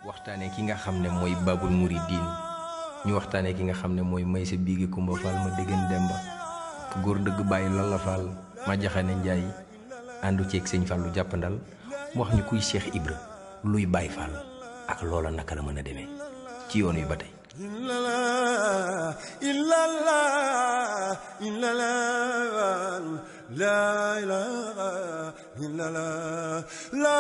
waxtaanee ki nga xam ne mooy Babul Mouridine ñu waxtaanee ki nga xam ne mooy Maysa Biigi Kumba Fall ma déggan Demba góor dëgg bàyyi Lalla Fall ma jaxane Njaay àndu ceeg sëñ Fallu jàppandal mu wax ñu kuy Cheikh Ibra luy Baay Fall ak loola naka la mën a demee ci yoon wi ba tey. La ilaha illallah, la ilaha illallah, la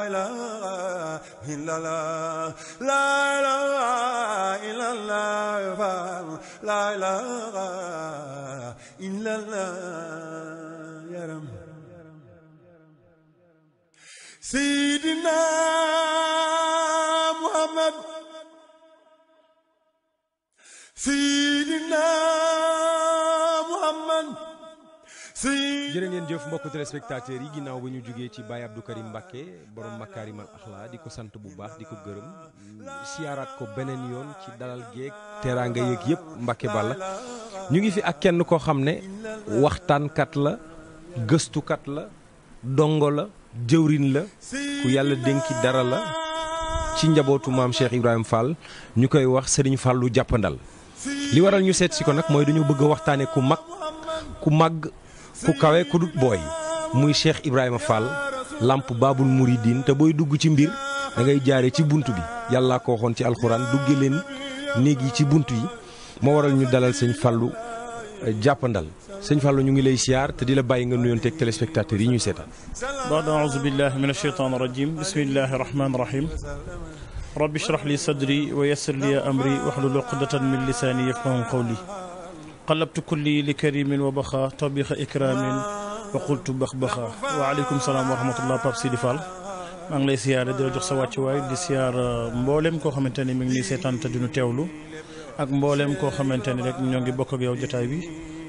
ilaha illallah, la ilaha illallah, la ilaha illallah, ya Ram. Sayyidina Muhammad, Sayyidina jërë ngeen jëf mbokku téléspectateurs yi ginnaaw ba ñu jógee ci Baye Abdou Karim Mbacké borom Makarimal Akhlaq di ko sant bu baax di ko gërëm siyaaraat ko beneen yoon ci dalal geeg teraanga yeeg yëpp Mbacké Balla ñu ngi fi ak kenn koo xam ne waxtaankat la gëstukat la dongo la jëwrin la ku yàlla dénki dara la ci njabootu maam Cheikh Ibrahima Fall ñu koy wax Serigne Fallou jàppandal li waral ñu seet si ko nag mooy dañu bëgg a waxtaane ku mag ku màgg ku kawe ku dut booy muy Cheikh Ibrahima Fall lamp Babul Mouridine te booy dugg ci mbir da ngay jaare ci bunt bi yàllaa ko waxoon ci alxuraan dugge leen néeg yi ci bunt yi moo waral ñu dalal sëñ Fallou jàppandal sëñ Fallou ñu ngi lay siyaar te di la bàyyi nga nuyoonteeg téléspectateurs yi ñuy seetaan. baad aouzu billahi min asheytaan rajim bismillahi rahmaani rahim rabbi shrah li sadri wa yassir li amri wahlul uqdatan min lisaani yafqahu qawli qalabtu kulli li karimin wa baxa tabixa ikramin wa qultu baxa wa aleykum salaam wa rahmatullah Pape Sidi Fall maa ngi lay siyaare di la jox sa wàccuwaay di siyaar mboolem koo xamante ni mi ngi nii seetaan te dinu teewlu ak mboolem koo xamante ni rek ñoo ngi bokk ak yow jotaay bi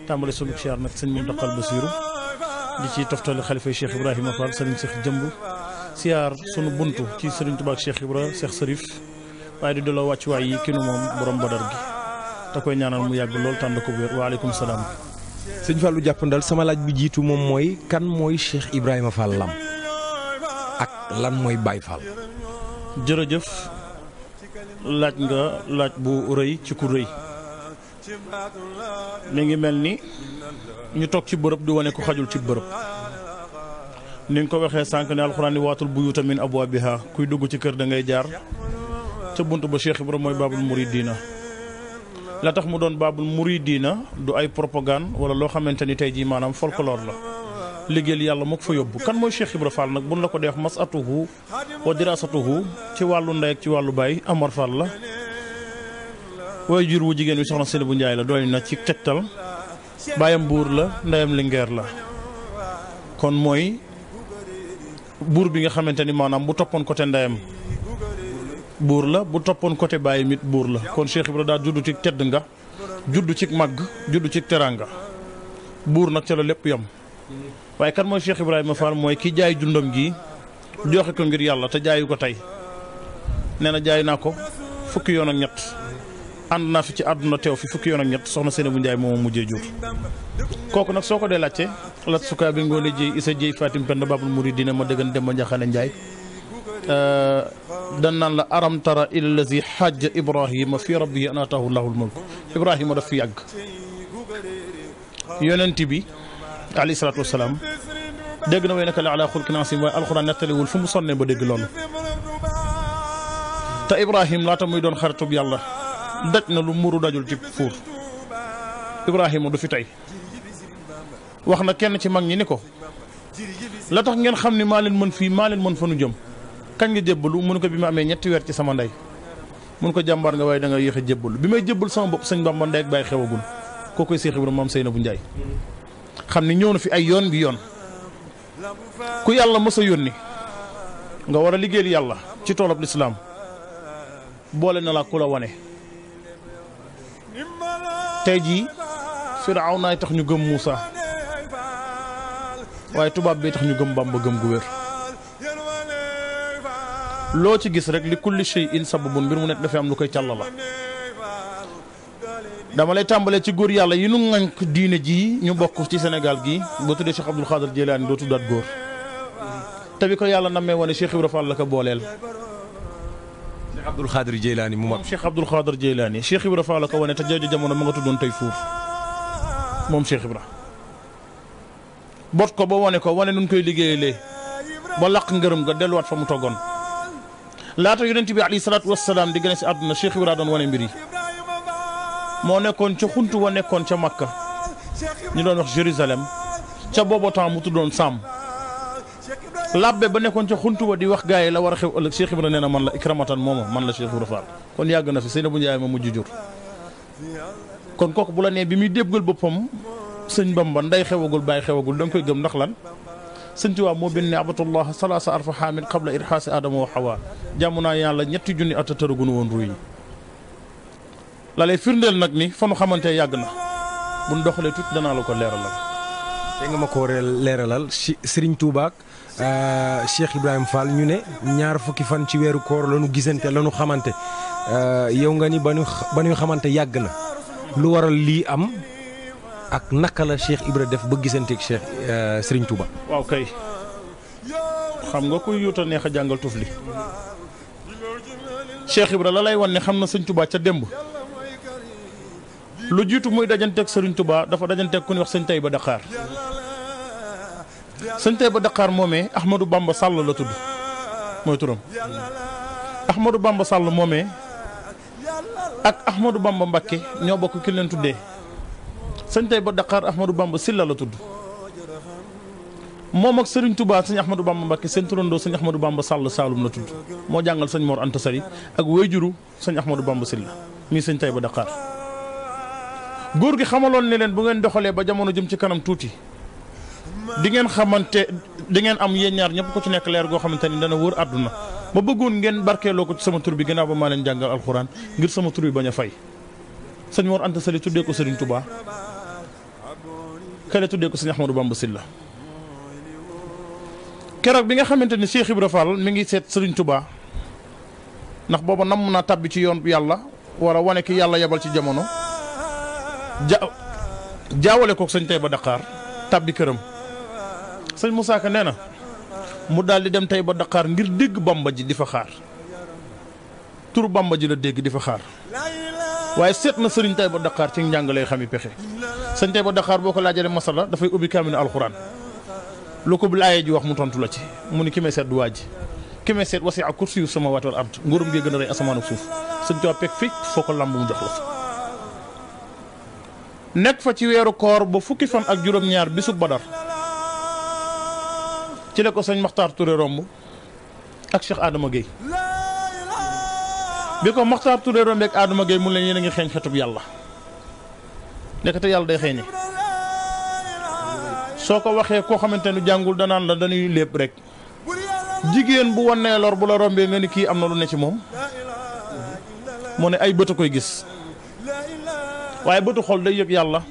tàmbale sunu siyaar nag sëñ Mountakha Bassirou di ci toftale xalifa Cheikh Ibrahima Fall sëriñ Cheikh Jëmb siyaar sunu buntu ci sëriñ Touba ak Cheikh Ibra Cheikh Serif waaye di delloo wàccuwaay yi ki nu moom borom Badar gi te koy ñaanal mu yàgg lool tànd ko wér waaleykum salaam. sëñ Fallou jàppandal sama laaj bi jiitu moom mooy kan mooy Cheikh Ibrahima Fall lam ak lan mooy Baye Fall. jërëjëf laaj nga laaj bu rëy ci ku rëy mi ngi mel ni ñu toog ci bërëb di wane ko xajul ci bërëb ni nga ko waxee sànq ne alxuraan ni waatul buyuuta min abwaabiha kuy dugg ci kër da ngay jaar ca bunt ba Cheikh Ibrahima mooy Babul Mouridina la tax mu doon Babul Mouridina du ay propagande wala loo xamante ni tey jii maanaam folklore la liggéeyal yàlla moo ko fa yóbbu kan mooy Cheikh Ibra Fall nag buñ la ko dee wax masatuhu wa dirasatuhu ci wàllu ndey ak ci wàllu baay Amar Fall la waaye jur wu jigéen wi soxna Sëli bu Njaay la doy na ci tegtal baayam buur la ndeyam lingeer la kon mooy buur bi nga xamante ni maanaam bu toppoon côté ndeyam buur la bu toppoon côté bàyyi mit buur la kon Cheikh Ibra daal juddu ci tedd nga juddu ci màgg juddu ci teranga buur nag ca la lépp yam waaye kan mooy Cheikh Ibrahima Fall mooy ki jaay dundam gi joxe ko ngir yàlla te jaayu ko tey nee na jaay naa ko fukki yoon ak ñett ànd naa fi ci àdduna teew fi fukki yoon ak ñett soxna Seyna bu Njaay moom mujjee jur kooku nag soo ko dee laajte lat sukaa bi ngoone jéy isa jéy Fatim Penda Babul Mouridina ma dëggan dem ba Njaxane Njaay dan naan la aram tara ilallazi xajja Ibrahima fi rabbihi an ataahu llahul mulk Ibrahima daf fi yàgg yonent bi alayhi salaatu wasalaam dégg na way naka la ala xulqin asim waaye alxuraan nettaliwul fu mu sonnee ba dégg loolu te Ibrahima laata muy doon xaritub yàlla daj na lu muru dajul ci fuur Ibrahima du fi tey wax na kenn ci mag ñi ni ko la tax ngeen xam ni maa leen mën fii maa leen mën fa nu jëm kañ nga jébbalu mun ko bi ma amee ñetti weer ci sama ndey mun ko jàmbaar nga waaye da nga yéex a jébbalu bi may jébbal sama bopp sëñ Bamba ndey ak bàyyi xewagul koo koy Seex Ibra maam Seyna bu Njaay xam ni ñëw na fi ay yoon bi yoon ku yàlla mës a yónni nga war a liggéeyal yàlla ci toolab lislaam boole na la ku la wane tey jii Firawna tax ñu gëm Muusa waaye tubaab bi tax ñu gëm Bamba gëm gu wér loo ci gis rek li kulli shay'in sababun mbir mu nekk dafay am lu koy càlla la dama lay tàmbalee ci góor yàlla yi nu ŋànk diine ji ñu bokk ci Sénégal gi boo tuddee Cheikh Abdoul Khadir Jeylaani doo tuddaat góor te bi ko yàlla nammee wane Cheikh Ibra Fall la ko booleel. Cheikh Abdoul Khadir Jeylaani mu mag. Cheikh Abdoul Khadir Jeylaani Cheikh Ibra Fall la ko wane te jooju jamono ma nga tuddoon tey fuuf moom Cheikh Ibra bot ko ba wane nun koy liggéeyalee ba laq ngërëm nga delluwaat fa mu toggoon laata yonent bi alayhi salaatu wassalaam di gën si àdduna Cheikh Ibra doon wane mbir yi moo nekkoon ca xuntu wa nekkoon ca Makka ñu doon wax Jérusalem ca boobu temps mu tuddoon Sam labbe ba nekkoon ca xuntu wa di wax gaa yi la war a xew ëllëg Cheikh Ibra nee na man la ikramatan mooma man la Cheikh Ibra Fall kon yàgg na fi sëñ bu Njaay ma mujj jur kon kooku bu la nee bi muy déggal boppam sëñ Bamba nday xewagul bàyyi xewagul da nga koy gëm ndax lan sëñ Tuubaa moo bind ne abatullah salaasa arfa xaamil qabla irxaasi adama wa xawa jàmm naa yàlla ñetti junni at tëragunu woon ruy la lay firndeel nag ni fa nu xamante yàgg na buñ doxalee tuuti danaa la ko leeralal. te nga ma ko leeralal Serigne Touba ak Cheikh Ibrahima Fall ñu ne ñaar fukki fan ci weeru koor la ñu gisante la ñu xamante yow nga ni ba ñu xamante yàgg na lu waral lii am ak naka la Cheikh Ibra def ba gisanteeg Cheikh Serigne Touba. waaw kay xam nga kuy yuuta neex a jàngal tuuf li Cheikh Ibra la lay wan ne xam na sëñ Touba ca démb lu jiitu muy dajanteeg Serigne Touba dafa dajanteeg ku ñuy wax sëñ Taïba Dakar sëñ Taïba Dakar moomee Ahmadou Bamba Sall la tudd mooy turam Ahmadou Bamba Sall moomee ak Ahmadou Bamba Mbakke ñoo bokk ki leen tuddee sëñ Taïba Dakar Ahmadou Bamba Silla la tudd moom ak Serigne Touba sëñ Ahmadou Bamba Mbakke seen turandoo sëñ Ahmadou Bamba Sall Saalum la tudd moo jàngal sëñ Mor Anta Sali ak wayjuru sëñ Ahmadou Bamba Silla mii sëñ Taïba Dakar góor gi xamaloon ne leen bu ngeen doxalee ba jamono jëm ci kanam tuuti di ngeen xamante di ngeen am yéen ñaar ñëpp ko ci nekk leer goo xamante ni dana wër àdduna ma bëggoon ngeen barkeeloo ko ci sama tur bi gannaaw ba maa leen jàngal alxuraan ngir sama tur bi bañ a fay sëñ Mor Anta Sali tuddee ko Serigne Touba kale tuddee ko sëñ Ahmadou Bamba Silla keroog bi nga xamante ni Cheikh Ibra Fall mi ngi seet Serigne Touba ndax booba namm naa tabbi ci yoon yàlla war a wane ki yàlla yebal ci jamono jaawale kook sëñ Taïba Dakar tabbi këram sëñ Moussa Ka nee na mu daal di dem Taïba Dakar ngir dégg Bamba ji di fa xaar turu Bamba ji la dégg di fa xaar waaye seet na sëriñ Taïba Dakar ci njàng lay xami pexe sëñ Taïba Dakar boo ko laajee masala dafay ubbi kaamil alxuraan lu ko bil aaye ji wax mu tontu la ci mu ni ki may seet du waa ji ki may seet wasi'a kursiyyu samaawaati wal ard nguuram gi gën a rëy asamaan ak suuf sëñ Tuubaa pek fi foo ko lamb mu jox la fa nekk fa ci weeru koor ba fukki fan ak juróom-ñaar bisub Badar ci la ko sëñ Maxtaar Touré romb ak Cheikh Adama Gueye bi ko Maxtaar Touré romb ak Adama Gueye mu leen yéen a ngi xeeñ xetub yàlla nekkate yàlla day xeeñe soo ko waxee koo xamante ni jàngul danaan la dañuy lépp rek jigéen bu wannee lor bu la rombee nga ni kii am na lu ne ci moom mu ne ay bët a koy gis waaye bëtu xol day yëg yàlla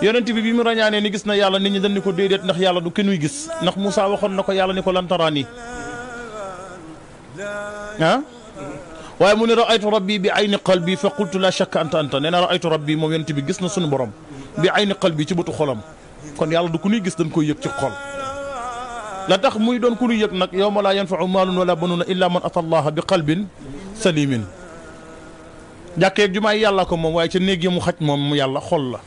yonent bi mu rañaanee ni gis na yàlla nit ñi dañ ni ko déedéet ndax yàlla du kenn gis ndax Moussa waxoon na ko yàlla ni ko lan taraani waaye mu ne raaytu rabbi bi ayni qalbi fa qultu la shakka anta nee na raaytu rabbi moom yonent bi gis na suñu borom bi ayni qalbi ci bëtu xolam kon yàlla du ku ñuy gis dañ koy yëg ci xol la tax muy doon ku ñuy yëg nag yawma laa yanfau maalun wala banuuna illa man ata allaha bi qalbin salimin jàkkeeg jumaay yàlla ko moom waaye ca néeg yi mu xaj moom yàlla xol la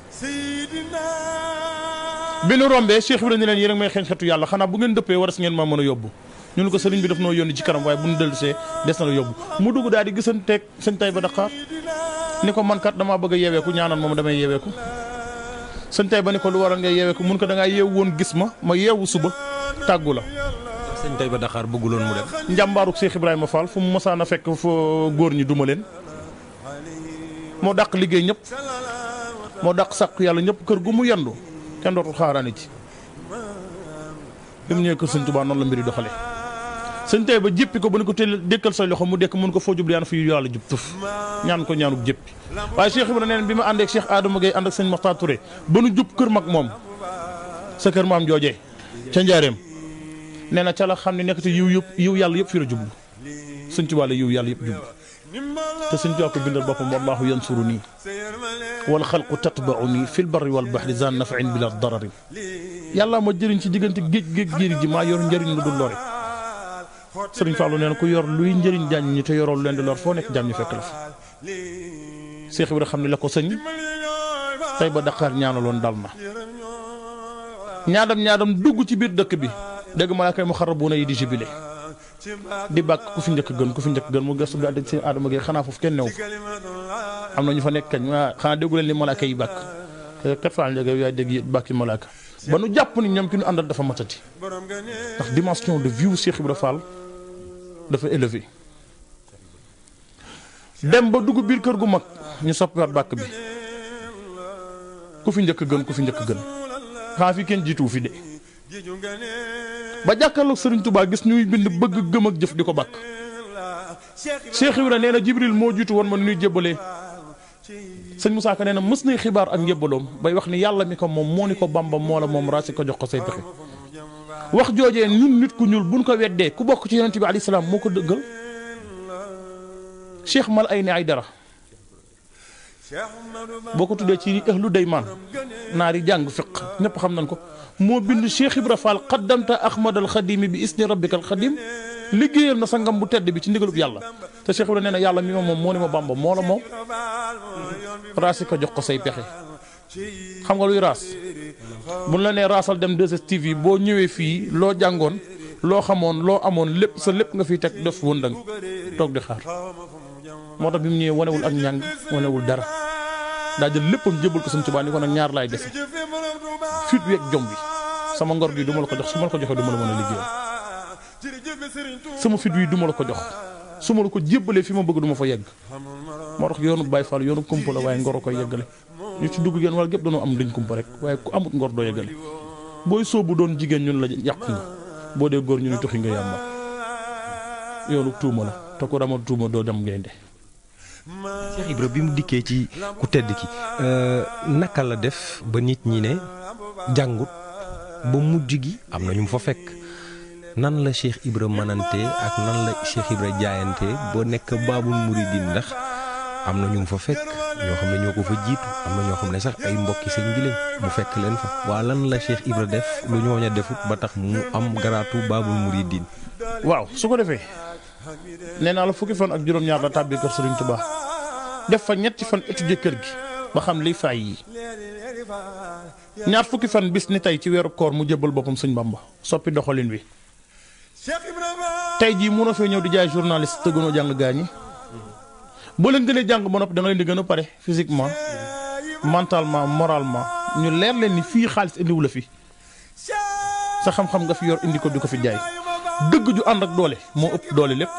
bi nu rombee Cheikh Ibrahima ni leen yéen a may xeeñ xetu yàlla xanaa bu ngeen dëppee war si ngeen ma mën a yóbbu ñu ne ko sëriñ bi daf noo yónni ci kanam waaye bu ñu dellusee des na la yóbbu mu dugg daal di gisanteeg sëñ Taïba Dakar ni ko man kat damaa bëgg a yeeweeku ñaanal moom damay yeeweeku sëñ Taïba ni ko lu waral ngay yeeweeku mun ko da ngaa yeewu woon gis ma yeewu suba tàggu la sëñ Taïba Dakar bëgguloon mu dem njàmbaaruk Cheikh Ibrahima Fall fu mu mosaan a fekk fa góor ñi duma leen moo dàq liggéey ñëpp moo dàq sàkku yàlla ñëpp kër gu mu yendu kenn dootul xaaraani ci bi mu ñëwee kër sëñ Tuubaa noonu la mbiri doxale sëñ Taïba jéppi ko ba ni ko teel dékkal say loxo mu dekk mun ko foo jub yaan fi yàlla jub tëf ñaan ko ñaanuk jéppi waaye Cheikh Ibrahima neen bi ma àndeek Cheikh Adama Gueye ànd ak sëñ Maxtaar Touré ba nu jub kër mag moom sa kër maam joojee ca njaareem nee na ca la xam ne nekk te yiw yàlla yëpp fi la jublu sëñ Tuubaa la yiw yàlla yëpp jublu te sëñ Tuubaa ko bindal boppam wallahu yansuru nii wal xalqu tatba'u nii fil barri wal bahri zan naf'in bila darari yàlla ma jëriñ ci diggante géej ji maa yor njëriñ lu dul lore Sëriñ Fallou nee na ku yor luy njëriñ jàmm ñi te yoroo lu leen di lor foo nekk jàmm ñu fekk la fa. Cheikh Ibra xam ne la ko sëñ tey ba Dakar ñaanaloon dal na ñaadam dugg ci biir dëkk bi dégg ma la koy mu xarabuuna yi di jubile di bàkk ku fi njëkk gën mu gëstu daal di seen aadama gi xanaa foofu kenn new am na ñu fa nekk kañ xanaa déggu leen li malaaka yi bàkk kat faal njëg yaay dégg bàkki malaaka ba nu jàpp ni ñoom ki ñu àndal dafa matati ndax dimension de vue Cheikh Ibra Fall dafa élevé dem ba dugg biir kër gu mag ñu soppiwaat bàkk bi ku fi njëkk gën xanaa fi kenn jiituwu fi de ba jàkkaarloog Serigne Touba gis ñuy bind bëgg gëm ak jëf di ko bàkk Cheikh Ibra nee na Jibril moo jiitu woon ma nuy jébbalee sëñ Moussa Ka nee na mës nay xibaar ak njébbaloom bay wax ni yàlla mi ko moom moo ni ko Bamba moo la moom raasi ko jox ko say pexe wax joojee ñun nit ku ñuul buñ ko weddee ku bokk ci yonent bi alayhi salaam moo ko dëggal Cheikh Mal ay ne ay dara boo ko tuddee ci ahlu daymaan naar yi jàng fiq ñëpp xam nañ ko moo bind Cheikh Ibra Fall qaddamta ahmadal xadimi bi isni rabbikal xadim liggéeyal na sangam bu tedd bi ci ndigalub yàlla te Cheikh Ibra nee na yàlla mi ma moom moo ni ma Bamba moo la moom raasi ko jox ko say pexe xam nga luy raas buñ la nee raasal dem 2STV boo ñëwee fii loo jàngoon loo xamoon loo amoon lépp sa lépp nga fiy teg def wëndang toog di xaar moo tax bi mu ñëwee wanewul ak njàng wanewul dara daa jël léppam jébal ko Sëñ Tuubaa ni ko nag ñaar laay defe fit wi ak jom bi sama ngor gi du ma la ko jox su ma la ko joxee du ma la mën a liggéeyal sama fit wi du ma la ko jox su ma la ko jébbalee fi ma bëgg du ma fa yegg moo tax yoonu Baay Faal yoonu kumpa la waaye ngor a koy yeggale ñu ci dugg génn wala gépp dañoo am dañ kumpa rek waaye ku amut ngor doo yeggale booy soobu doon jigéen ñun la yàq nga boo dee góor ñu ni tuxi nga yàmba yoonu tuuma la te ku ramal tuuma doo dem gaynde Cheikh Ibra bi mu dikkee ci ku tedd ki naka la def ba nit ñi ne jàngut ba mujj gi am na ñu mu fa fekk nan la Cheikh Ibra mënante ak nan la Cheikh Ibra jaayante ba nekk baabul muridin ndax am na ñu mu fa fekk ñoo xam ne ñoo ko fa jiitu am na ñoo xam ne sax ay mbokki sëñ bi lañ mu fekk leen fa waa lan la Cheikh Ibra def lu ñooña defut ba tax mu am garaatu baabul muridin waaw su ko defee nee naa la fukki fan ak juróom-ñaar la tàbbi kër Serigne Touba def fa ñetti fan étudier kër gi ba xam liy fay yi ñaar fukki fan bis ni tey ci weeru koor mu jébbal boppam sëñ Bamba soppi doxalin wi tey jii mun a fee ñëw di jaay journaliste te gënoo jàng gaañi boo leen gënee jàng ba noppi da nga leen di gën a pare physiquement mentalement moralement ñu leer leen ni fii xaalis indiwu la fi sa xam-xam nga fi yor indi ko di ko fi jaay dëgg ju ànd ak doole moo ëpp doole lépp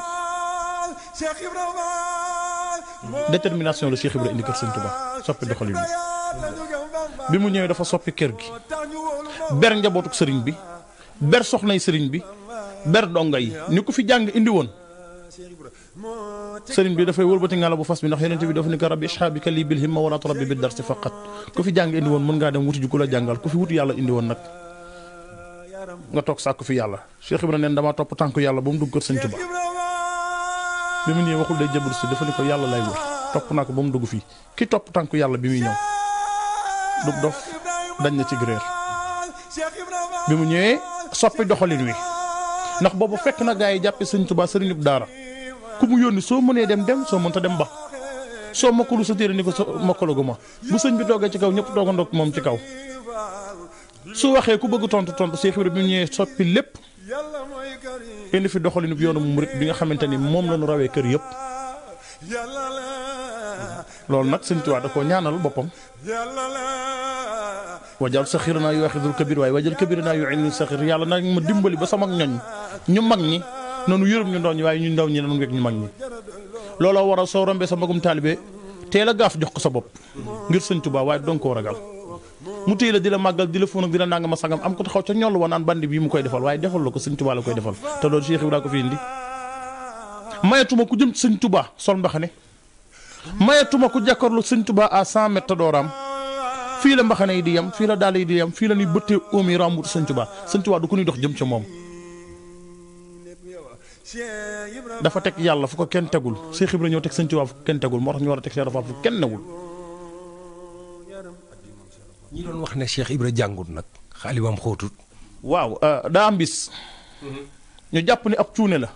détermination la Cheikh Ibra indi kër Sëñ Tuubaa soppi doxalin bi mu ñëwee dafa soppi kër gi ber njabootuk sëriñ bi ber soxnay sëriñ bi ber donga yi ni ku fi jàng indi woon sëriñ bi dafay wëlbati ngala bu fas bi ndax yonent bi dafa ni ko rabbi ishaabika lii bil himma wala turabbi bid darsi faqat ku fi jàng indi woon mën ngaa dem wuti ju ku la jàngal ku fi wuti yàlla indi woon nag nga toog sàkku fi yàlla Cheikh Ibra neen damaa topp tànk yàlla ba mu dugg kër Sëñ Tuubaa bi mu ñëwee waxul day jëbal si dafa ni ko yàlla lay wër topp naa ko ba mu dugg fii ki topp tànk yàlla bi muy ñëw dug dof dañ na ci gréer bi mu ñëwee soppi doxalin wi ndax boobu fekk na gaa yi jàppe Sëñ Tuubaa sëriñub daara ku mu yónni soo mënee dem soo mënta dem ba soo mokkalu sa téere ni ko sa mokkalagu ma bu sëñ bi toogee ci kaw ñëpp toogandoog moom ci kaw su waxee ku bëgg tontu Cheikh Ibra bi mu ñëwee soppi lépp indi fi doxalinu bi yoonu murit bi nga xamante ni moom la ñu rawee kër yëpp loolu nag Sëñ Tuubaa da koo ñaanal boppam wajal saxir naa yu waxidul kabir waaye wajal kabir naa yu ilul saxir yàlla nag ma dimbali ba sama ñoñ ñu mag ñi noonu yërëm ñu ndaw ñi waaye ñu ndaw ñi nanu wekk ñu mag ñi looloo waral soo rombee sa magum taalibe teel a gaaf jox ko sa bopp ngir Sëñ Tuubaa waaye doon koo ragal mu téye la di la màggal di la fóon ak di la nanga ma sagam am ko taxaw ca ñoll wa naan bandi bii mu koy defal waaye defal la ko Sëñ Tuubaa la koy defal te loolu Cheikh Ibra ko fi indi mayatuma ku jëm ci Sëñ Tuubaa sol mbaxane mayatuma ku jàkkaarlu Sëñ Tuubaa à 100 mètres te dooraam fii la mbaxane yi di yem fii la daal yi di yem fii la ñuy bëttee oom yi ràmbut Sëñ Tuubaa Sëñ Tuubaa du ko ñuy dox jëm ca moom dafa teg yàlla fu ko kenn tegul Cheikh Ibra ñëw teg Sëñ Tuubaa fu ko kenn tegul moo tax ñu war a teg Cheikh Ibra fu kenn newul ñi doon wax ne Cheikh Ibra jàngut nag xaaliwaam xóotut. waaw daa am bis ñu jàpp ni ab cuune la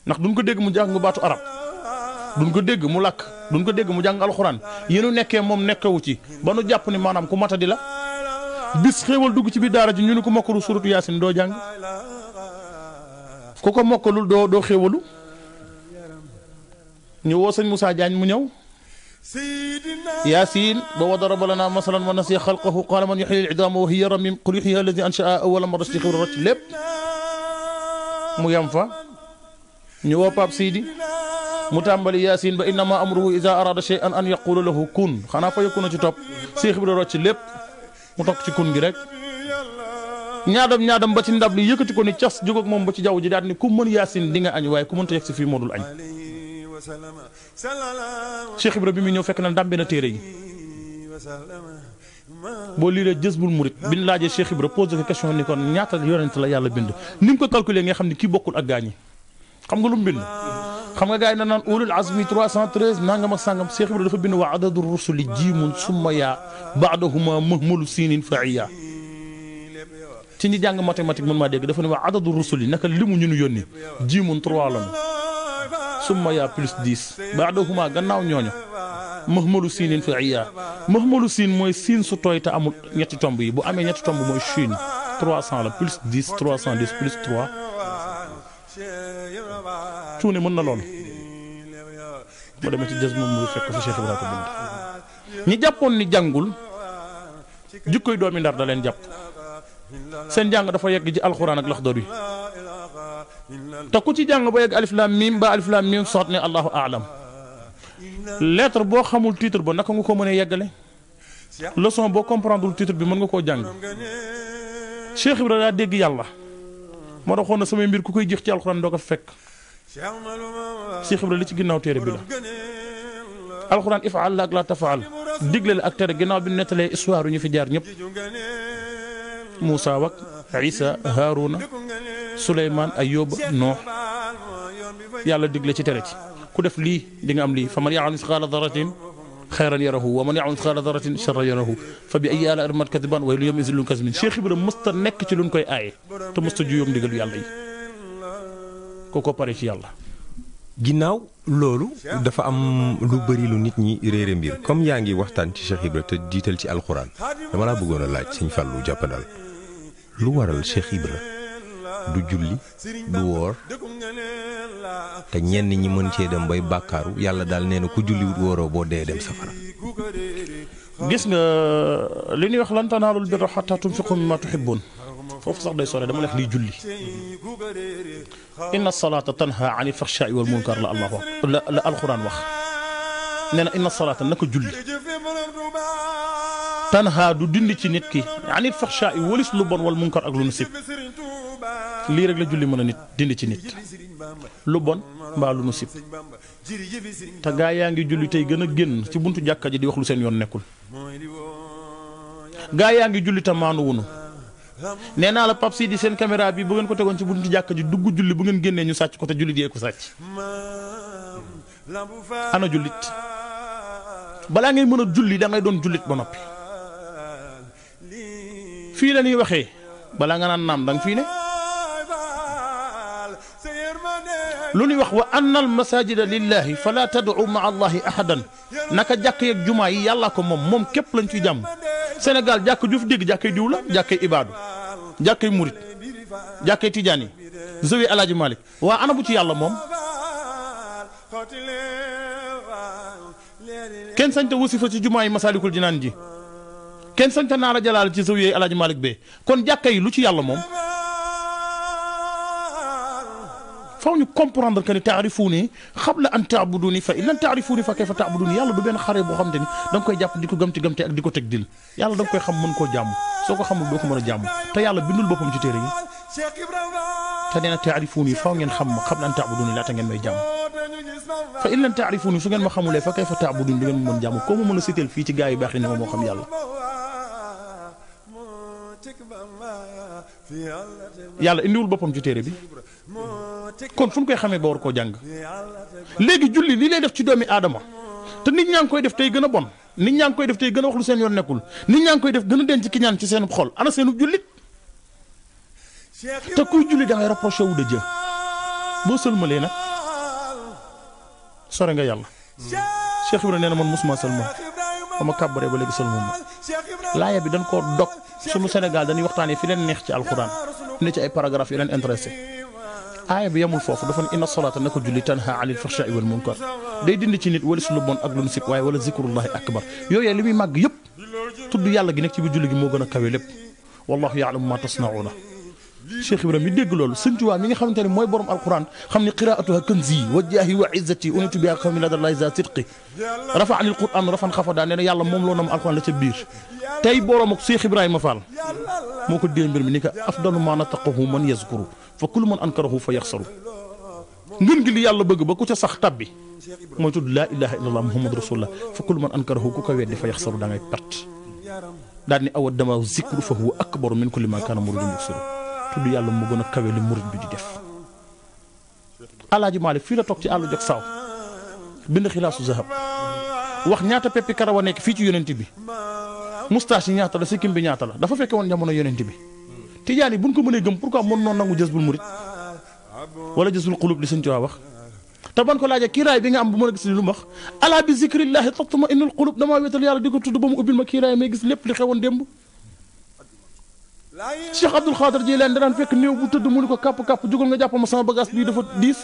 ndax duñ ko dégg mu jàng baatu arab duñ ko dégg mu làkk duñ ko dégg mu jàng alxuraan yéenu nekkee moom nekkewu ci ba nu jàpp ni maanaam ku matadi la bis xéewal dugg ci biir daara ji ñu ni ko mokkalu suratu yaasin doo jàng ku ko mokkalul doo xéewalu ñu woo sëñ Moussa Diagne mu ñëw yaasin ba wa daraba lana masalan wa nasiya xalqahu qaala man yuxyi al-idaama wa hiya ramim qul yuxyiha alladi anshaa awwala marra ci xibra rocc lépp mu yem fa ñu woo Pape Sidi mu tàmbali yaasin ba innama amruhu ida arada shay'an an yaqula lahu kun xanaa fa yëkku na ci topp si xibra rocc lépp mu toog ci kun gi rek ñaadam ba ci ndab li yëkkati ko ni cas jóg ak moom ba ci jaww ji daal ni ku mën yaasin di nga añ waaye ku mënta yegg si fii moo dul añ Cheikh Ibra bi mu ñëw fekk na ndàmbe na téere yi boo liiree Jazbul Murid bi ñu laajee Cheikh Ibra posé ko question ni kon ñaata yonent la yàlla bind ni mu ko calculé nga xam ne kii bokkul ak gaañi xam nga lu mu bind xam nga gars yi na naan ulul azmi 313 nangam ak sangam Cheikh Ibra dafa bind wa adadu rusuli jiimun summa yaa baadahuma mahmalu siinin faiya ci ñi jàng mathématique mën maa dégg dafa ne wa adadu rusuli naka limu ñu nu yónni jiimun 3 lañu summa yaa plus 10 baadahuma gannaaw ñooñu mahmalu siinin faiya mahmalu siin mooy siin su tooy te amul ñetti tomb yi bu amee ñetti tomb mooy Chine 300 la plus 10 310 plus 3 cuune mën na loolu boo demee ci jës moom mu fekk fa Cheikh Ibrahima ko bind ñi jàppoon ni jàngul jikkoy doomi Ndar da leen jàpp seen jàng dafa yegg ci alxuraan ak laxdar yi te ku ci jàng ba yegg alif lam mim ba alif lam mim soot ne allahu aalam lettre boo xamul titre ba naka nga ko mënee yeggale leçon boo comprendre titre bi mën nga koo jàng Cheikh Ibrahima daa dégg yàlla moo taxoon na samay mbir ku koy jix ci alxuraan doo ko fekk Cheikh Ibrahima li ci ginnaaw téere bi la alxuraan ifaal la ak la tafaal digle la ak tere ginnaaw bi nettalee histoire yu ñu fi jaar ñëpp Moussa wak Isa Haaruna Suleymaan Ayyuba Noox yàlla digle ci tere ci ku def lii di nga am lii fa man ya'mal misqaala darratin xayran yarahu wa man ya'mal misqaala darratin sharran yarahu fa bi ayyi aalaa'i rabbika tukazziban wa waylun yawma'izin lil mukazzibiin Cheikh Ibrahima mësta nekk ci luñ koy aaye te mësta juyoom ndigalu yàlla yi kooko pare ci yàlla. ginnaaw loolu dafa am lu bëri lu nit ñi réere mbir comme yaa ngi waxtaan ci Cheikh Ibra te jiital ci alxuraan dama laa bëggoon a laaj sëñ Fallou jàppandal lu waral Cheikh Ibra du julli du woor te ñenn ñi mën cee dem bay bàkkaaru yàlla daal nee na ku julliwut wooroo boo dee dem safara. gis nga li ñuy wax lan tanaalul birra hattaa tunfiqu mimmaa tuhibbuun foofu sax day sore dama leex liy julli inna salaata tanha anil faxshaa'i wal munkar la allah wax la alxuraan wax nee na inna salaata naka julli tanha du dindi ci nit ki anil faxshaa'i walis lu bon wal munkar ak lu nu sib lii rek la julli mën a nit dindi ci nit lu bon mbaa lu nu sib te gaa yaa ngi julli tey gën a génn ci buntu jàkka ji di wax lu seen yoon nekkul gaa yaa ngi julli te maanu wunu nee naa la Pape Sidi seen caméra bi bu ngeen ko tegoon ci buntu jàkka ji dugg julli bu ngeen génnee ñu sàcc ko te jullit yee ko sàcc ana jullit balaa ngay mën a julli da ngay doon jullit ba noppi fii la ñuy waxee balaa nga naan naam danga fii ne lu ñuy wax wa anna al masajida lillahi fala tad'u ma allahi ahadan naka jàkk yeeg jumaa yi yàllaa ko moom képp lañ ciy jàmm Sénégal jàkk ju fi dégg jàkkay diw la jàkkay ibaadu jàkkay murit jàkkay tijaan yi zawi alaaji Malik waa ana bu ci yàlla moom kenn sañta wasifa ci jumaa yi Masaalikul Jinaan ji kenn sañta naara jalaal ci zawi alaaji Malik bee kon jàkka yi lu ci yàlla moom faw ñu comprendre que ni taarifuuni qabla an taabuduni fa in lam taarifuuni fa kayfa taabuduni yàlla du benn xare boo xam te ni da nga koy jàpp di ko gëmte ak di ko teg dil yàlla da nga koy xam mën koo jàmm soo ko xamul doo ko mën a jàmm te yàlla bindul boppam ci téere yi te nee na taarifuuni faw ngeen xam ma qabla an taabuduni laata ngeen may jàmm fa in lam taarifuuni su ngeen ma xamulee fa kayfa taabuduni du ngeen ma mën jàmm koo ma mën a siteel fii ci gaa yu baax yi ne ma moo xam yàlla yàlla indiwul boppam ci téere bi kon fu ñu koy xamee ba war koo jàng léegi julli lii lay def ci doomi aadama te nit ñaa ngi koy def tey gën a bon nit ñaa ngi koy def tey gën a wax lu seen yoon nekkul nit ñaa ngi koy def gën a denc ki ñaan ci seen xol ana seenu jullit te kuy julli da ngay rapproché wu de Dieu boo sëlmalee nag sore nga yàlla. Cheikh Ibrahima nee na man mosuma sëlma ba ma kàbbaree ba léegi sëlma ma laaya bi dañ koo dog sunu Sénégal dañuy waxtaanee fi leen neex ci alxuraan ne ci ay paragraphes yu leen intéressé aaya bi yemul foofu dafa ne inna salaata naka julli tanha anil fahshaa'i wal munkar day dindi ci nit wala su lu bon ak lu nu sib waaye wala zikrullahi akbar yooyee li muy màgg yëpp tudd yàlla gi nekk ci biir julli gi moo gën a kawe lépp wallahu ya'lamu ma tasna'una. Cheikh Ibrahima mi dégg loolu Sëñ Tuubaa mi nga xamante ne mooy borom alquran xam ne qiraatuha kanzi wa jaahi wa izzati unitu biha qawmi ladallahi za sidqi rafa anil quran rafan xafada nee na yàlla moom loo nam alquran la ca biir tey borom ak Cheikh Ibrahima Fall moo ko dee mbir mi ni ko afdalu ma nataqahu man yazkuru fa kullu man ankarahu fa yaxsaru ngën gi li yàlla bëgg ba ku ca sax tabbi mooy tudd laa ilaha illallah muhammad rasulullah fa kullu man ankarahu ku ko weddi fa yaxsaru da ngay perte daal ni awa dama zikru fa huwa akbaru min kulli ma kaana muridun yuksiru tudd yàlla mu gën a kawe li murid bi di def. Alaaji Maalik fii la toog ci àllu jog saaw bind xilaasu zahab wax ñaata peppi karawa nekk fii ci yonent bi moustache yi ñaata la sikkim bi ñaata la dafa fekke woon jamono yonent bi tijaan yi buñ ko mënee gëm pourquoi mën noonu nangu jazbul murid wala jazbul qulub li Sëñ Tuubaa wax te ban ko laajee kiiraay bi nga am bu mën a gis li lu mu wax alaa bi zikrillahi tatma innul qulub damaa wéetal yàlla di ko tudd ba mu ubbil ma kiiraay may gis lépp li xewoon démb. Cheikh Abdul Xaadir Jilaani daan fekk néew bu tëdd mu ni ko kàpp-kàpp jógal nga jàppal ma sama bagage bii dafa diis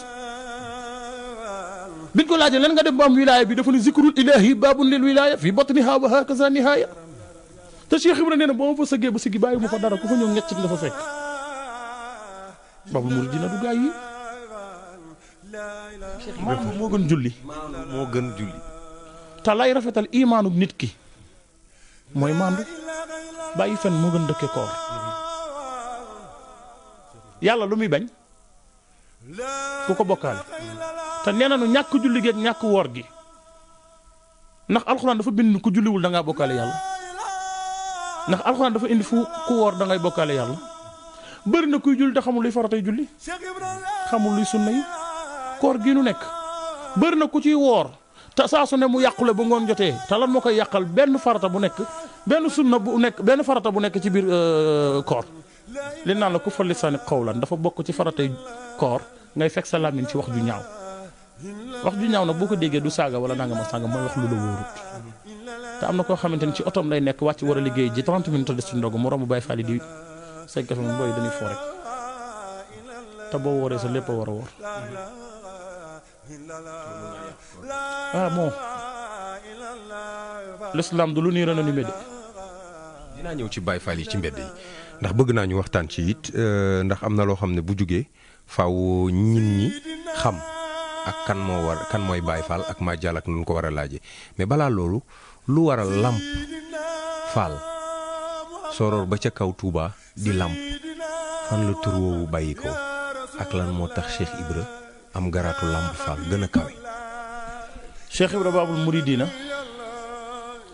biñ ko laajee leen nga dem ba am wilaaya bi dafa ni zikrul ilahi babun lil wilaaya fi batniha wa hakaza nihaaya te Cheikh Ibrahima nee na boo ma fa sëggee ba sëggi bàyyi ma fa dara ku fa ñëw ñeccit nga fa fekk babul muridina du gaay yi maanaam moo gën julli moo gën julli te lay rafetal imaanu nit ki mooy mandu bàyyi fen moo gën dëkke koor yàlla lu muy bañ ku ko bokkaale te nee na nu ñàkk julli gi ak ñàkk woor gi ndax alxuraan dafa bind ku julliwul da ngaa bokkaale yàlla ndax alxuraan dafa indi fu ku woor da ngay bokkaale yàlla bëri na kuy julli te xamul luy faratay julli xamul luy sunna yi koor gi nu nekk bëri na ku ciy woor te saa su ne mu yàqule ba ngoon jotee te lan moo koy yàqal benn farata bu nekk benn sunna bu nekk benn farata bu nekk ci biir koor li naan la ku fa lisaani xawlan dafa bokk ci faratay koor ngay fekk sa làmmiñ ci wax ju ñaaw wax ju ñaaw nag boo ko déggee du saaga wala nanga ma saaga mooy wax lu la wóorut te am na koo xamante ni ci otom lay nekk wàcc war a liggéey ji 30 minutes des ci ndogu mu romb Baay Faal di say kafe moom booy dañuy fo rek te boo wooree sa lépp a war a woor ah bon l'islam du lu nii renommé de. dinaa ñëw ci Baay Faal yi ci mbedd yi ndax bëgg naa ñu waxtaan ci it ndax am na loo xam ne bu jugee faaw nit ñi xam ak kan mooy Baay Faal ak Madial ak nu ko war a laajee mais balaa loolu lu waral làmp Faal soroor ba ca kaw Touba di làmp fan la tur woowu bàyyi ko ak lan moo tax Cheikh Ibra am garaatu làmp Faal gën a kawe. Cheikh Ibra Babul Muridina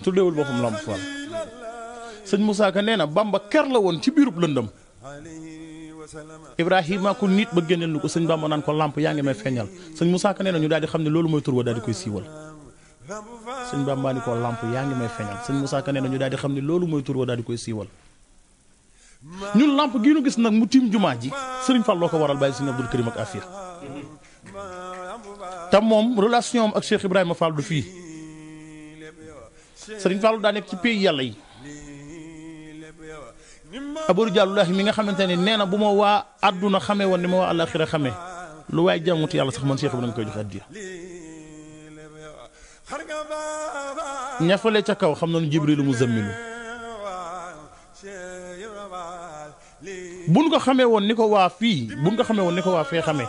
tuddewul boppam làmp Faal sëñ Moussa Ka nee na Bamba ker la woon ci biirub lëndëm Ibrahima ko nit ba génneel ni ko sëñ Bamba naan ko làmp yaa ngi may feeñal sëñ Moussa Ka nee na ñu daal di xam ne loolu mooy tur wa daal di koy siiwal sëñ Bamba ni ko làmp yaa ngi may feeñal sëñ Moussa Ka nee na ñu daal di xam ne loolu mooy tur wa daal di koy siiwal ñun làmp gii nu gis nag mu tiim jumaa ji sëriñ Fall loo ko waral bàyyi sëñ Abdul Karim ak Afia te moom relation am ak Cheikh Ibrahima Fall du fii sëriñ Fall daa nekk ci pays yàlla yi Abou Dialloulahi mi nga xamante ne nee na bu ma waa àdduna xamee woon ni ma waa àllaaxira xamee lu waaye jàmmuti yàlla sax man Cheikh Ibrahima koy jox addiya ñafale ca kaw xam nañu Jibrilu mu zammilu buñ ko xamee woon ni ko waa fii buñ ko xamee woon ni ko waa fee xamee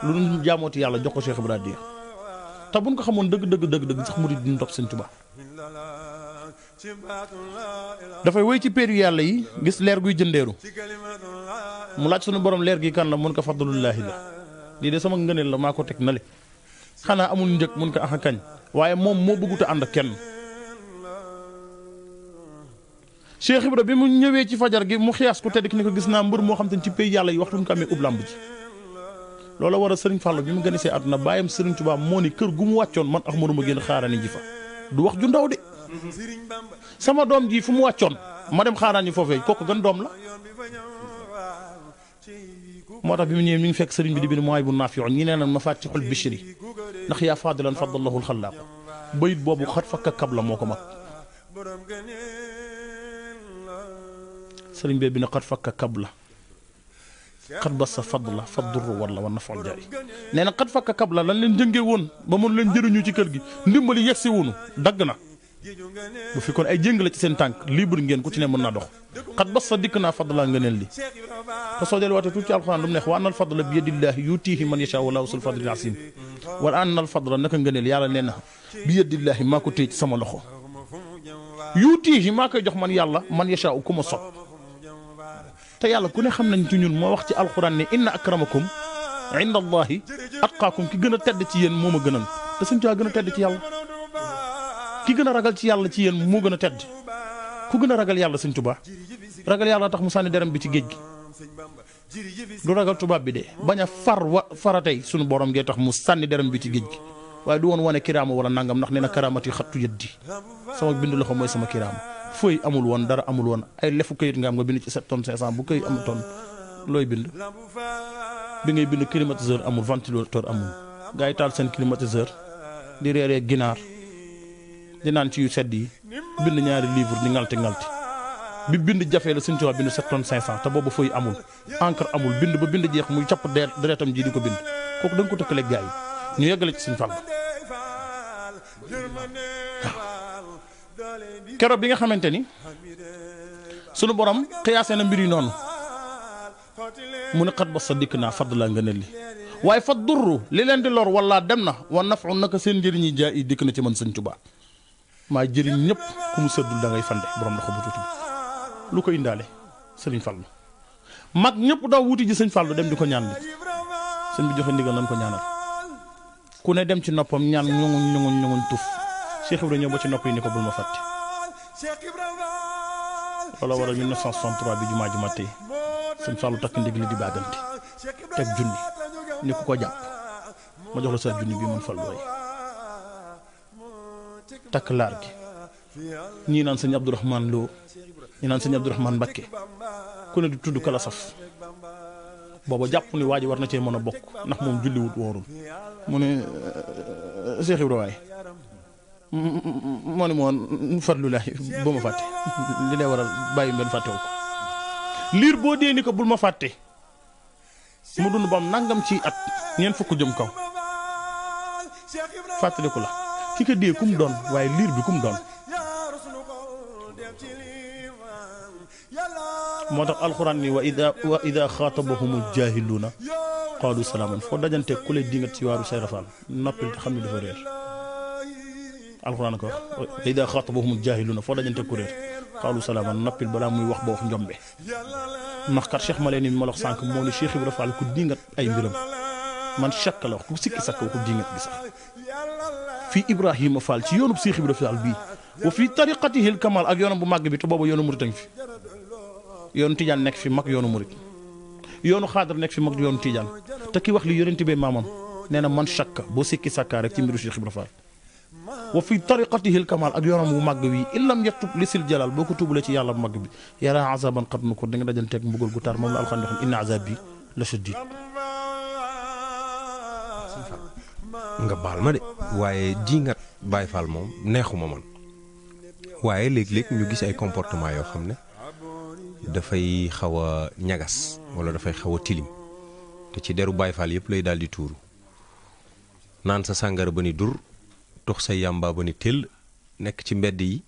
lu ñu jaamooti yàlla jox ko Cheikh Ibrahima addiya te buñ ko xamoon dëgg sax murid duñ topp Sëñ Tuubaa dafay wéy ci péeru yàlla yi gis leer guy jëndeeru mu laaj sunu borom leer gi kan la mun ko fadlullaahi la lii de sama ngëneel la maa ko teg na le xanaa amul njëg mun ko ax a kañ waaye moom moo bëggut a ànd ak kenn Cheikh Ibra bi mu ñëwee ci fajar gi mu xiyaas ko tedd ki ni ko gis naa mbër moo xam te ne ci péeru yàlla yi waxtu mu ko amee ub làmb ji loola war a Sëriñ Fallu bi mu gën a see àdduna bàyyam Sëriñ Tuubaa moo ni kër gu mu wàccoon man ax maruma génn xaarani ji fa du wax ju ndaw de sama doom ji fu mu wàccoon ma dem xaaraan yi foofee kooku gën doom la moo tax bi mu ñëwee mi ngi fekk sëriñ bi di bind mooy bu naafiyoon ñi nee na mafatixul bishri ndax yaa fadilan faddalahul xalaaq bayit boobu xat fakka kab la moo ko mag sëriñ bee bi ne xat fakka kab la xat ba sa fadd la fadduru war la war na fal jaay nee na xat fakka kab la lan leen jëngee woon ba mun leen jëriñu ci kër gi ndimbali yegsi wunu dagg na bu fi kon ay jéng la ci seen tànk libre ngeen ku ci ne mën naa dox xat bas sa dikk naa fadd laa ngëneel li te soo del waatee tuuti ci alxuraan lu mu neex wa annal fadla bi yadillaahi yutiihi man yashaa wallaahu zul fadlil asiim wa annal fadla naka ngëneel yàlla nee na bi yadillaahi maa ko téye ci sama loxo yutiihi maa koy jox man yàlla man yashaa ku ma sopp te yàlla ku ne xam nañ ci ñun moo wax ci alxuraan ne inna akramakum inda allaahi atqaakum ki gën a tedd ci yéen moo ma gënal te suñ caa gën a tedd ci yàlla ki gën a ragal ci yàlla ci yéen moo gën a tedd ku gën a ragal yàlla sëñ Tuubaa ragal yàlla tax mu sànni deram bi ci géej gi du ragal tubaab bi de bañ a faratey sunu borom gee tax mu sànni deram bi ci géej gi waaye du woon wane kiraama wala nangam ndax nee na karaamati xattu yëddi sama bind loxo mooy sama kiraama fooy amul woon dara amul woon ay lefu këyit nga am nga bind ci 7 tonnes 500 bu këyit am tonne looy bind bi ngay bind climatiseur amul ventilateur amul gaa yi taal seen climatiseur di reeree ginaar di naan ci yu sedd yi bind ñaari livre di ngalti bi bind jafee la Sëñ Tuubaa bind 7 tonnes 500 te boobu feuille amul encre amul bind ba bind jeex muy capp deretam ji di ko bind kooku da nga ko tëkkaleeg gaa yi ñu yeggale ci Sëñ Fallu keroog bi nga xamante ni sunu borom xiyaasee na mbir yi noonu mu ne xat ba sa dikk naa fadd laa ngëneel li waaye fa durru li leen di lor wala dem na wa nafu naka seen njëriñ yi jaa yi dikk na ci man Sëñ Tuubaa maa jëriñ ñëpp ku mu sëddul da ngay fande borom loxo bu tuuti bi lu ko indaale Sëriñ Fallu mag ñëpp daw wuti ji Sëñ Fallu dem di ko ñaan li sëñ bi joxe ndigal nañ ko ñaanal ku ne dem ci noppam ñaan ñunguñ tuf Cheikh Ibrahima ñëw ba ci nopp yi ni ko bul ma fàtte loola waral 1963 bi jumaa ji ma tey Sëñ Fallu takk ndig li di bàggante teg junni ni ku ko jàpp ma jox la sa junni bi mën Fallu waay takk laar gi ñii naan sëñ Abdourahmane Lo ñii naan sëñ Abdourahmane Mbakke ku ne di tudd kala saf booba jàpp ni waa ji war na cee mën a bokk ndax moom julliwut woorul mu ne Cheikh Ibrahima waay moo ne moon fadlulaahi boo ma fàtte li lay waral bàyyi mbenn fàttewu ko liir boo dee ni ko bul ma fàtte mu dund ba am nangam ci at ñeent fukk jëm kaw fàttaliku la ki ko dee kum doon waaye liir bi kum doon moo tax alxuraan ni wa ida xaatabahumul jaahiluuna qaalu salaaman foo dajante ku lay dingat ci waaru Cheikh Rafal noppil te xam ne dafa réer alxuraan ko wax wa ida xaatabahumul jaahiluuna foo dajante ku réer qaalu salaaman noppil balaa muy wax ba wax njombe ndax kat Cheikh ma leen ni ma la wax sànq moo ni Cheikh Ibra Fall ku dingat ay mbiram man chakk la wax ku sikki sakk ku dingat gi sax fii Ibrahima Fall ci yoonub Cheikh Ibra Fall bii wa fii tariqatihil kamal ak yoonam bu màgg bi te booba yoonu murit a ngi fi yoonu Tijaan nekk fi mag yoonu murit yoonu xaadar nekk fi mag yoonu Tijaan te ki wax li yonent bi maamam nee na man chakk boo sikki sakkaa rek ci mbiru Cheikh Ibra Fall wa fii tariqatihil kamal ak yoonam bu màgg wi illam yatub lisil jalal boo ko tuubalee ci yàlla bu màgg bi yara azaban xat nu ko da nga dajanteeg mbugal gu tar moom la alxuraan waxoon inna azabi la shadid nga baal ma de waaye dingat Baye Fall moom neexuma man waaye léeg-léeg ñu gis ay comportement yoo xam ne dafay xaw a ñagas wala dafay xaw a tilim te ci deru Baye Fall yëpp lay daal di tuuru naan sa sàngara ba ni dur tox sa yàmba ba ni tëll nekk ci mbedd yi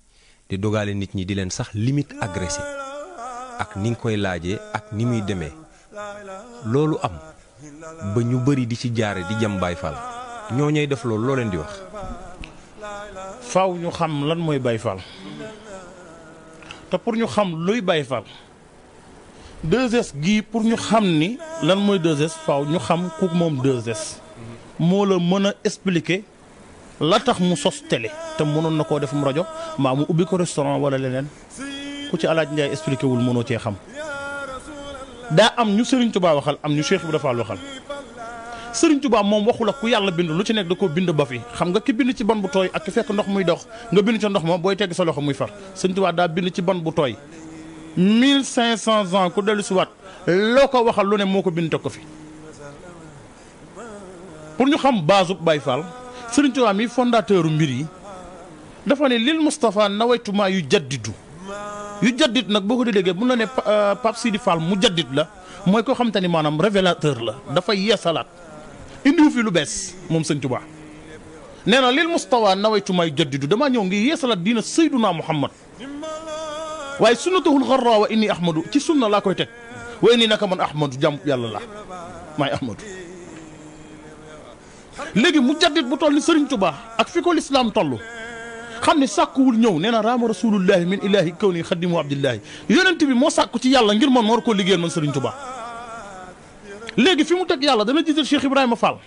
di dogale nit ñi di leen sax limite agressé ak ni nga koy laajee ak ni muy demee loolu am ba ñu bëri di ci jaare di jam Baye Fall ñoo ñay def loolu loo leen di wax. faaw ñu xam lan mooy Baye Fall te pour ñu xam luy Baye Fall 2S gii pour ñu xam ni lan mooy 2S faaw ñu xam ku moom 2S moo la mën a expliquer la tax mu sos télé te mënoon na koo def mu rajo mbaa mu ubbi ko restaurant wala leneen ku ci Alaaji Njaay expliqué wul mënoo cee xam daa am ñu Serigne Touba waxal am ñu Cheikh Ibra Fall waxal Serigne Touba moom waxul ak ku yàlla bind lu ci nekk da koo bind ba fi xam nga ki bind ci ban bu tooy ak ki fekk ndox muy dox nga bind ca ndox ma booy tegg sa loxo muy far Serigne Touba daa bind ci ban bu tooy 1500 ans ku dellu si waat loo ko waxal lu ne moo ko bind teg ko fi. pour ñu xam base Baye Fall Serigne Touba mi fondateur mbir yi dafa ne lil Moustapha nawaytuma yu jaddidu nag boo ko di déggee mun na ne Pape Sidi Fall mu jaddid la mooy koo xam te ni maanaam révélateur la dafay yeesalaat indiwu fi lu bees moom Serigne Touba nee na lil Moustapha nawaytuma yu jaddidu damaa ñëw ngi yeesalaat diina Seyduna Muhammad waaye sunnatuhul xarra wa inni ahmadu ci sunna laa koy teg wa inni naka man ahmadu jàmm yàlla la maay ahmadu léegi mu jaddit bu toll ni Serigne Touba ak fi ko lislaam toll xam ne sàkkuwul ñëw nee na raama rasulullahi min ilahi kaw ni xadimu abdillahi yonent bi moo sàkku ci yàlla ngir man war koo liggéeyal man Serigne Touba léegi fi mu teg yàlla dana jiital Cheikh Ibrahima Fall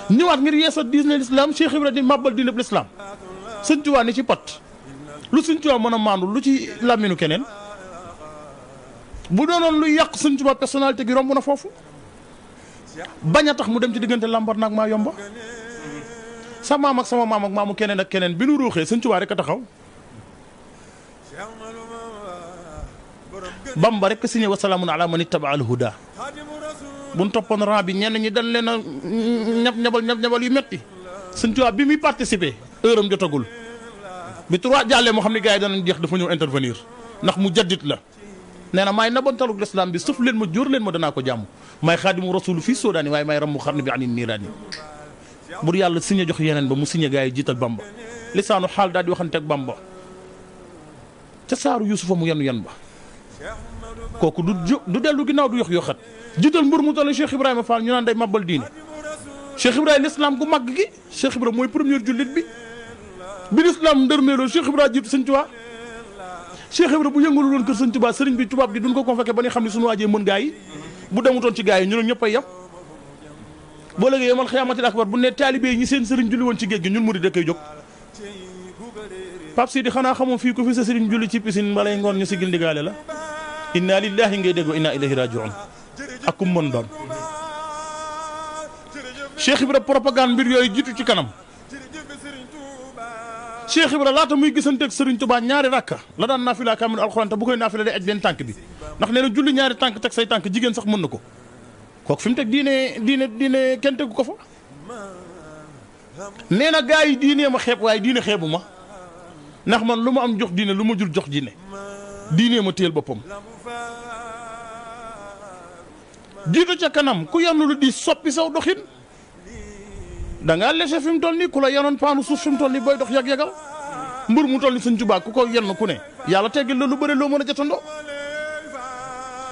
ñëwaat ngir yeesal diine l'islam Cheikh Ibrahima di màbbal diine l'islam Serigne Touba ni ci pat lu Serigne Touba mën a maandu lu ci làmminu keneen bu doonoon luy yàq Serigne Touba personnalité gi romb na foofu bañ a tax mu dem ci diggante lambar naag maa yomba sa maam ak sama maam ak maamu keneen ak keneen bi nu ruuxee Sëñ Tuubaa rek a taxaw Bamba rek a signé wa salaamun ala man ittaba al huda buñ toppoon ran bi ñenn ñi dañ leen a ñab-ñabal yu metti Sëñ Tuubaa bi muy participer heure am jotagul bi 3 jàllee moo xam ne gars yi danañ jeex dafa ñëw intervenir ndax mu jaddit la nee na maay nabantaluk l'islam bi sëf leen ma jóor leen ma danaa ko jàmm maay xaadimu rasul fii soodaani waaye maay rammu xarni bi anin niiraani bur yàlla signé jox yeneen ba mu signé gars yi jiital Bamba lisaanu xaal daal di waxanteeg Bamba ca saaru Yuusufa mu yan ba kooku du dellu ginnaaw du yox yoxat jiital mbur mu toll Cheikh Ibrahima Fall ñu naan day mabbal diine Cheikh Ibrahima l'islam gu màgg gi Cheikh Ibrahima mooy premier jullit bi l'islam ndërmeeloo Cheikh Ibrahima jiitu Sëñ Tuubaa Cheikh Ibrahima bu yëngalu woon kër Sëñ Tuubaa sëriñ bi tubaab bi duñ ko convoqué ba nga xam ne suñu waajee mën gaa yi bu demutoon ci gaa yi ñu ne ñëpp a yem boo léegi yomal xiyaamatil akbar bu ne taalibe yi ñi seen sëriñ julli woon ci géej gi ñun murid da koy jóg Pape Sidi xanaa xamoon fii ko fi sa sëriñ julli ci piscine balay ngoon ñu sigil ndigaale la inna lillahi ngay dégg wa inna ilayhi rajiun ak kum mën doon Cheikh Ibrahima propagande mbir yooyu jiitu ci kanam Cheikh Ibrahima laata muy gisanteeg Serigne Touba ñaari rakka la daan naafila kaamil alxuraan te bu koy naafila day aj benn tànk bi ndax nee na julli ñaari tànk teg say tànk jigéen sax mën na ko kooku fi mu teg diine kenn tegu ko fa nee na gaa yi diine ma xeeb waaye diine xeebu ma ndax man lu ma am jox diine lu ma jul jox diine ma téyel boppam jiitu ca kanam ku yannu lu di soppi saw doxin da ngaa lese fi mu toll nii ku la yanoon paanu suuf fi mu toll nii booy dox yag-yagal mbur mu toll nii Sëñ Tuubaa ku ko yenn ku ne yàlla teggil la lu bëri loo mën a jotandoo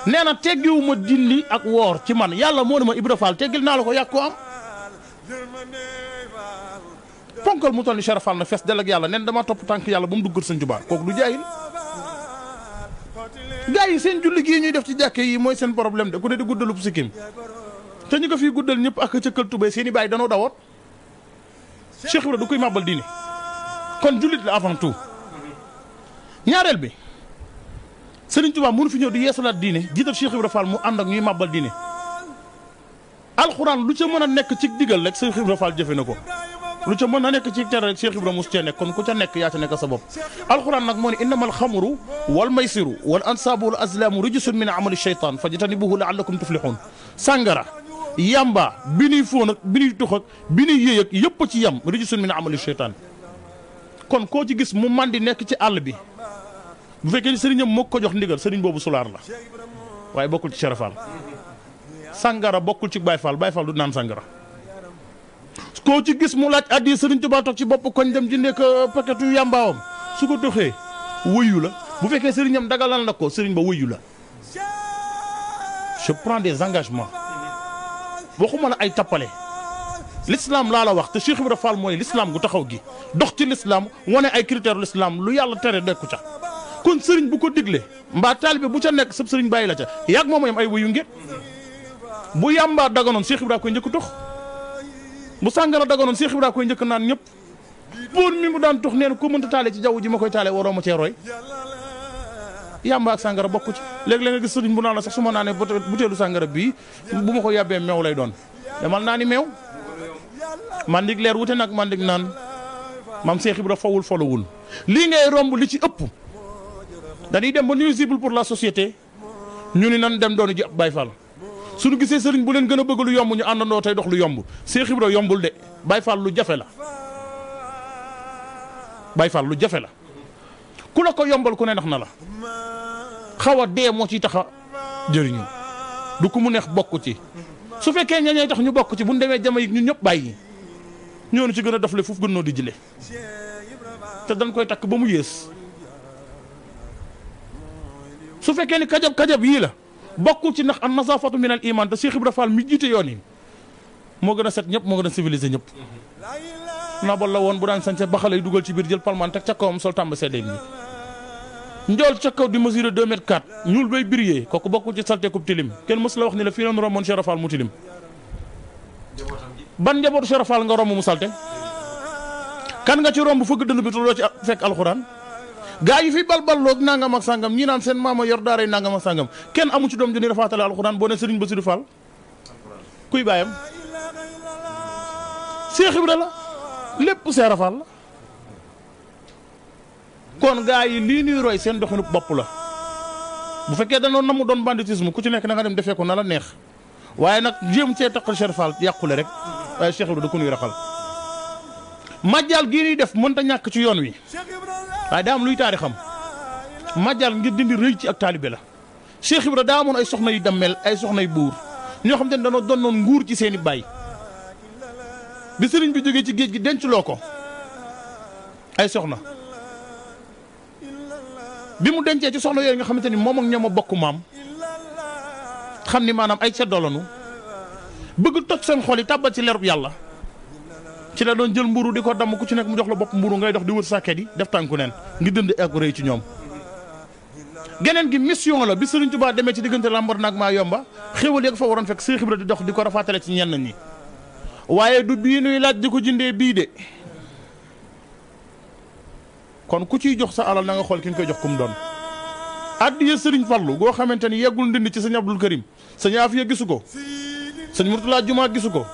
nee na teggiwu ma dindi ak woor ci man yàlla moo ne ma Ibra Fall teggil naa la ko yàgg ko am ponkal mu toll ni Cheikh Fall na fees del ak yàlla nen dama topp tànk yàlla ba mu duggal Sëñ Tuubaa kooku du jaayil gars yi seen julli gii ñuy def ci jàkke yi mooy seen problème de ku ne di guddalub sikkim te ñu ko fii guddal ñëpp ak cëkkal tubéy seen i bàyyi danoo dawoot Cheikh Ibra du koy màbbal diine kon jullit la avant tout ñaareel bi Serigne Touba mënu fi ñëw di yeesalaat diine jiital Cheikh Ibra Fall mu ànd ak ñuy màbbal diine alxuraan lu ca mën a nekk ci digal rek Cheikh Ibra Fall jëfe na ko lu ca mën a nekk ci tere rek Cheikh Ibra mus cee nekk kon ku ca nekk yaa ca nekk sa bopp alxuraan nag moo ne innamal xamru wal maysiru wal ansaabu wal azlaamu rijsun min amali shaytaan fajtanibuhu laallakum tuflihun sàngara yamba bi nuy fóon ak bi nuy tux ak bi nuy yëy ak yëpp ci yam rijsun min amali shaytaan kon koo ci gis mu man di nekk ci àll bi bu fekkee ni sëriñam moo ko jox ndigal sëriñ boobu sulaar la waaye bokkul ci Cheikh Fall sàngara bokkul ci Baye Fall Baye Fall du naan sàngara koo ci gis mu laaj addi sëriñ Tuubaa toog ci bopp koñ dem jëndee ko paquetu yambaawam su ko doxee wëyu la bu fekkee sëriñam dagalal na ko sëriñ ba wëyu la je prends des engagements waxuma la ay tappale l'islam laa la wax te Cheikh Ibra Fall mooy l'islam gu taxaw gi dox ci l'islam wane ay critères l'islam lu yàlla tere dekku ca kon sëriñ bu ko digle mbaa taalibe bu ca nekk sab sëriñ bàyyi la ca yàgg moom yam ay wëyu ngeen bu yàmbaa daganoon Cheikh Ibra koy njëkk tox bu sàngara daganoon Cheikh Ibra koy njëkk naan ñëpp pour mi mu daan tox nee na ko mënta taale ci jaww ji ma koy taale waroo ma cee roy yàmba ak sàngara bokku ci léegi-léeg nga gis sëriñ bu naan la sax su ma naanee buteelu sàngara bii bu ma ko yàbbee meew lay doon demal naa ni meew mandig leer wute nag mandig naan maam Cheikh Ibra fawul folowul lii ngay romb li ci ëpp dañuy dem ba nuisible pour la société ñu ni nan dem doonu ji ab Baye Fall suñu gisee sëriñ bu leen gën a bëgg lu yomb ñu àndandoo tey dox lu yomb Cheikh Ibra yombul de Baye Fall lu jafe la Baye Fall lu jafe la ku la ko yombal ku ne nax na la xaw a dee moo ciy tax a jëriñu du ku mu neex bokk ci su fekkee ñañay tax ñu bokk ci bu ñu demee jama yi ñun ñëpp bàyyi ñoonu ci gën a dofle foofu gën noo di jële te dañ koy takk ba mu yées su fekkee ni kajab yii la bokkul ci ndax an nasafatu min al iman te Cheikh Ibra Fall mi jiite yoon yi moo gën a set ñëpp moo gën a civilisé ñëpp nabal la woon bu daan sañse ba xale yi dugal ci biir jël palmaan teg ca kawam sol tàmba seddeeg ñi njool ca kaw di mesure 2 mètres 4 ñuul bay briller kooku bokkul ci salte kub tilim kenn mës la wax ni la fii leen romboon Cheikh Fall mu tilim ban njabootu Cheikh Fall nga romb mu salte kan nga ci romb fëgg dënd bi tuloo ci fekk alxuraan gaa yi fi balballoog nangam ak sangam ñi naan seen maama yor daaray nangam ak sangam kenn amu ci doom ju ni rafaatale alxuraan boo ne Serigne Bassirou Fall kuy bàyyam Cheikh Ibra la lépp Cheikh Fall la kon gaa yi lii ñuy roy seen doxinu bopp la bu fekkee danoon na mu doon banditisme ku ci nekk na nga dem defee ko na la neex waaye nag jéem cee taqal Cheikh Fall yàqule rek waaye Cheikh Ibra da ko nuy raxal majjal gii ñuy def mënta ñàkk ci yoon wi waaye daa am luy taarixam majjal ngir dindi rëy ci ak taalibe la Cheikh Ibra daa amoon ay soxna yu dammel ay soxna yu buur ñoo xam te ne danoo donnoon nguur ci seen i baay bi sëriñ bi jógee ci géej gi denculoo ko ay soxna bi mu dencee ci soxna yooyu nga xamante ni moom ak ñoom a bokk maam xam ni maanaam ay seddolanu bëgg toj seen xol yi tàbbal ci lerub yàlla ci la doon jël mburu di ko damm ku ci nekk mu jox la bopp mburu ngay dox di wër sàkket yi def tànku neen ngi dënd ak rëy ci ñoom geneen gi mission la bi Sëriñ Tuubaa demee ci diggante Lambar nag maa yomba xéwal yeeg fa waroon fekk Cheikh Ibra di dox di ko rafaatale ci ñenn ñi waaye du bii nuy laaj di ko jëndee bii de kon ku ciy jox sa alal na nga xool ki nga koy jox kum doon addiya Sëriñ Fallu goo xamante ni yeggul ndindi ci sëñ Abdul Karim sëñ Afiya gisu ko sëñ Murtala Juma gisu ko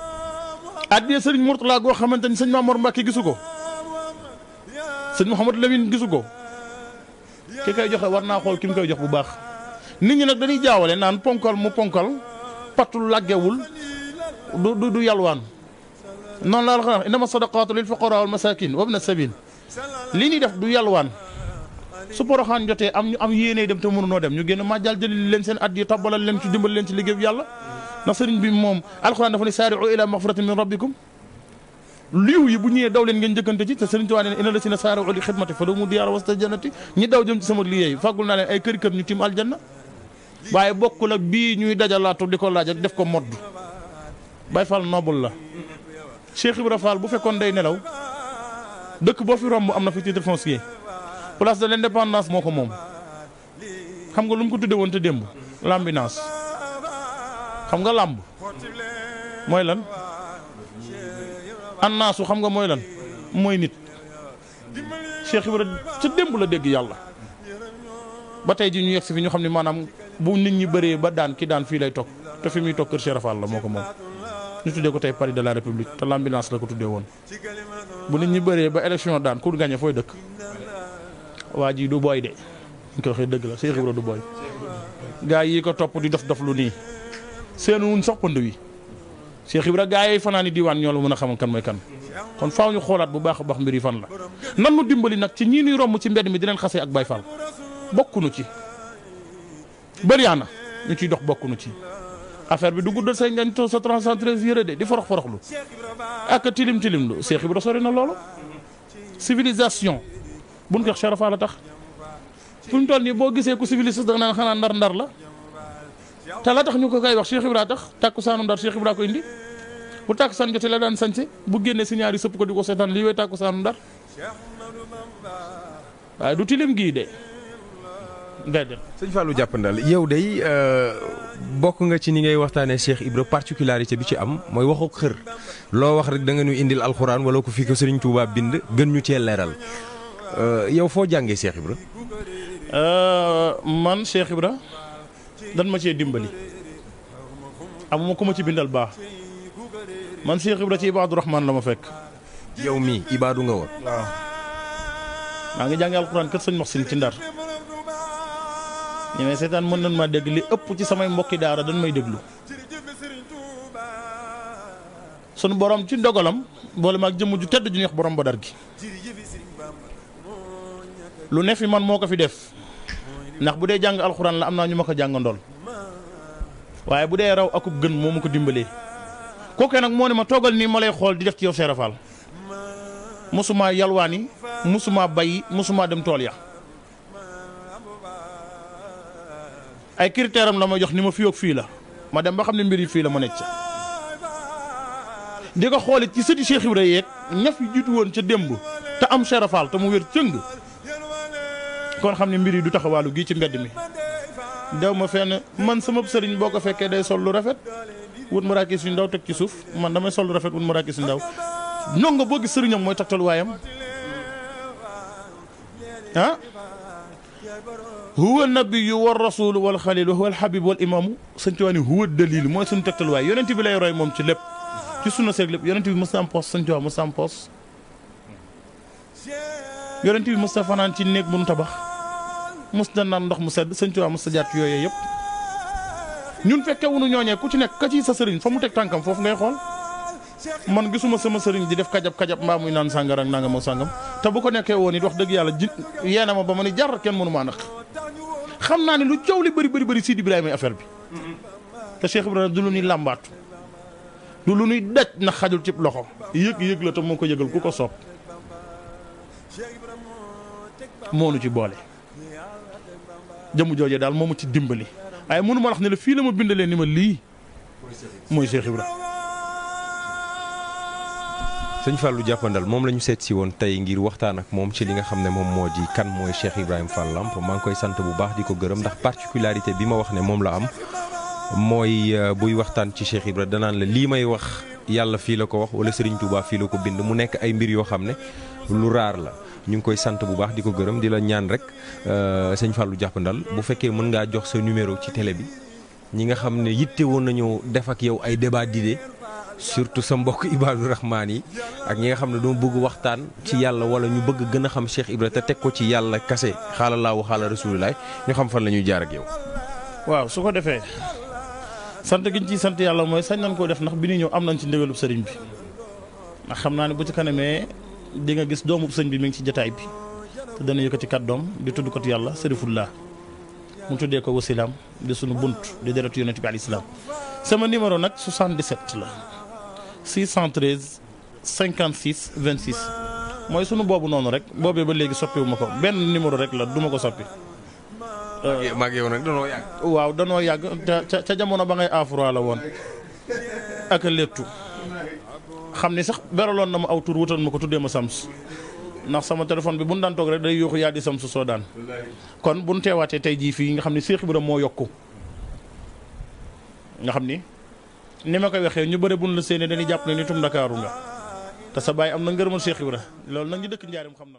addiya Sëriñ Murtala goo xamante ni sëñ Mamor Mbàkke gisu ko sëñ Mouhamadou Lamine gisu ko ki koy joxe war naa xool ki mu koy jox bu baax nit ñi nag dañuy jaawale naan ponkal mu ponkal pattul laggewul du yalwaan noonu laa la ko wax innama sadaqaatu lil fuqaraa wal masaakin wa ibna sabil li ñuy def du yalwaan su poroxaan jotee am ñu am yéene dem te mënunoo dem ñu génn màjjal jëli leen seen addiya tabbalal leen ci dimbal leen ci liggéeyu yàlla ndax sëriñ bi moom alxuraan dafa ne saari'u ila maxfiratin min rabbikum liw yi bu ñëwee daw leen ngeen njëkkante ci te sëriñ Tuubaa ne inna la si na saari'u li xidmati fa lahum diyaara wasta jannati ñi daw jëm ci sama liggéey fàggul naa leen ay kër ñu tim aljanna waaye bokkul ak bii ñuy dajalaatu di ko laaj ak def ko modd Baye Fall noble la Cheikh Ibra Fall bu fekkoon day nelaw dëkk boo fi romb am na fi titre foncier place de l'indépendance moo ko moom xam nga lu mu ko tudde woon te démb l'ambulance xam nga làmb mooy lan annaasu xam nga mooy lan mooy nit Cheikh Ibra ca démb la dégg yàlla ba tey ji ñu yegg si fi ñu xam ne maanaam bu nit ñi bëree ba daan ki daan fii lay toog te fi muy toog kër Cheikh Fall la moo ko moom ñu tuddee ko tey Paris de la République te l'ambulance la ko tuddee woon bu nit ñi bëree ba élection daan ku gagné fooy dëkk waa ji du booy de ñu ko waxee dëgg la Cheikh Ibra du booy gaa yi ko topp di dof lu nii seen wuñ sax pënd wi Cheikh Ibra gaa yi fanaa ni diwaan ñoo la mën a xamal kan mooy kan kon faaw ñu xoolaat bu baax a baax mbir yi fan la nan nu dimbali nag ci ñii nuy romb ci mbedd mi di leen xasee ak Baye Fall bokkunu ci bëriyaana ñu ciy dox bokkunu ci affaire bi du guddal say ngañ to sa 313 yére de di foroxlu ak tilim lu Cheikh Ibra sori na loolu civilisation buñ ko wax Cheikh Fall la tax fu ñu toll nii boo gisee ku civilisé da nga naan xanaa ndar la te la tax ñu ko koy wax Cheikh Ibra tax tàkkusaanu ndar Cheikh Ibra ko indi bu tàkkusaan jotee la daan sañse bu génnee si ñaari sëpp ko di ko seetaan lii way tàkkusaanu ndar waaye du tilim gii de déedéet. sëñ Fallou jàppandal yow day bokk nga ci ni ngay waxtaanee Cheikh Ibra particularité bi ci am mooy waxu xër loo wax rek da nga ñu indil alxuraan wala ko fi ko Serigne Touba bind gën ñu cee leeral yow foo jàngee Cheikh Ibra. man Cheikh Ibra dan ma cee dimbali amuma ku ma ci bindal baax man Cheikh Ibra ci Ibaadu Rahmaan la ma fekk. yow mii Ibaadu nga woon. waaw maa ngi jàngee alxuraan kër sëñ Maxsin ci Ndar ñi may seetaan mën nañ maa dégg li ëpp ci samay mbokki daara dañ may déglu sunu borom ci dogalam boole ma ak jëmm ju tedd ju neex borom Badar gi lu ne fi man moo ko fi def ndax bu dee jàng alxuraan la am naa ñu ma ko jàngandool waaye bu dee raw akub gën moo ma ko dimbalee kooke nag moo ne ma toogal nii ma lay xool di def ci yow seerafal mosuma yalwaani mosuma bayi mosuma dem tool ya ay critère am la ma jox ni ma fii ak fii la ma dem ba xam ne mbir yi fii la ma necc di ko xoolit ci sëti Cheikh Ibra yeeg ña fi jiitu woon ca démb te am seerafal te mu wér cëng kon xam ne mbir yi du taxawaalu gii ci mbedd mi dew ma fenn man sama sëriñ boo ko fekkee day sol lu rafet wut ma raakis yu ndaw teg ci suuf man damay sol lu rafet wut ma raakis yu ndaw ndongo boo gis sëriñam mooy taktal waayam ah huwa nabiyu wa rasulu wal xalilu wal habib wal imaamu sëñ Tuubaa ni huwa dalilu mooy suñu taktal waay yonent bi lay roy moom ci lépp ci sunu seeg lépp yonent bi mës na am poos sëñ Tuubaa mës na am poos yonent bi mës na fanaan ci néeg bu nu tabax mës na naan ndox mu sedd sëñ Tuubaa mës na jaar ci yooyu yëpp ñun fekke wunu ñooñee ku ci nekk ka ci sa sëriñ fa mu teg tànkam foofu ngay xool man gisuma sama sëriñ di def kajab mbaa muy naan sàngara ak nanga moo sàngam te bu ko nekkee woon it wax dëgg yàlla ji yeena ma ba ma ni jar kenn mënu maa naq xam naa ne lu coow li bëri Sidi Ibrahima affaire bi te Cheikh Ibrahima du lu ñuy làmbaatu du lu ñuy daj na xajul ci loxo yëg la te moo ko yëgal ku ko soob moonu ci boole jëmu joojee daal moomu ci dimbali waaye mënu ma wax ne la fii la ma bindalee ni ma lii mooy Cheikh Ibra sëñ Fallou jàppandal moom la ñu seet si woon tey ngir waxtaan ak moom ci li nga xam ne moom moo di kan mooy Cheikh Ibrahima Fall Lamp maa ngi koy sant bu baax di ko gërëm ndax particularité bi ma wax ne moom la am mooy buy waxtaan ci Cheikh Ibra danaan la lii may wax yàlla fii la ko wax wala Serigne Touba fii la ko bind mu nekk ay mbir yoo xam ne lu raar la ñu ngi koy sant bu baax di ko gërëm di la ñaan rek sëñ Fallou jàppandal bu fekkee mën ngaa jox sa numéro ci télé bi ñi nga xam ne yitte woon nañu def ak yow ay débat d'idées surtout sa mbokk Ibadou Rahman yi ak ñi nga xam ne doo bëgg waxtaan ci yàlla wala ñu bëgg gën a xam Cheikh Ibra te teg ko ci yàlla kase xaala laahu xaala rasulilaay ñu xam fan la ñuy jaar ak yow. waaw su ko defee sant gi ñu ciy sant yàlla mooy sañ nañ koo def ndax bi ñu ñëw am nañ ci ndigalub sëriñ bi ndax xam naa ne bu ci kanamee di nga gis doomu sëñ bi mi ngi ci jotaay bi te dana yëkkati kàddoom di tudd ko yàlla Sërifullah mu tuddee ko wasilaam di sunu bunt di deretu yonent bi alayhi salaam sama numéro nag 77 la 613 56 26 mooy sunu boobu noonu rek boobee ba léegi soppiwu ma ko benn numéro rek la du ma ko soppi. maa ngi yow nag danoo yàgg. waaw danoo yàgg ca jamono ba ngay afro la woon ak a léttu xam ni sax beraloon na ma aw tur wutal ma ko tuddee ma Sams ndax sama téléphone bi bu ñu daan toog rek day yuuxu yaa di Sams soo daan kon bu ñu teewaatee tey jii fii nga xam ne Cheikh Ibra moo yokku nga xam ni ma koy waxee ñu bëre buñ la séenee dañuy jàpp ne nitum Ndakaaru nga te sa baay am na ngërëmal Cheikh Ibra loolu nag ñu dëkk Njaaréem xam na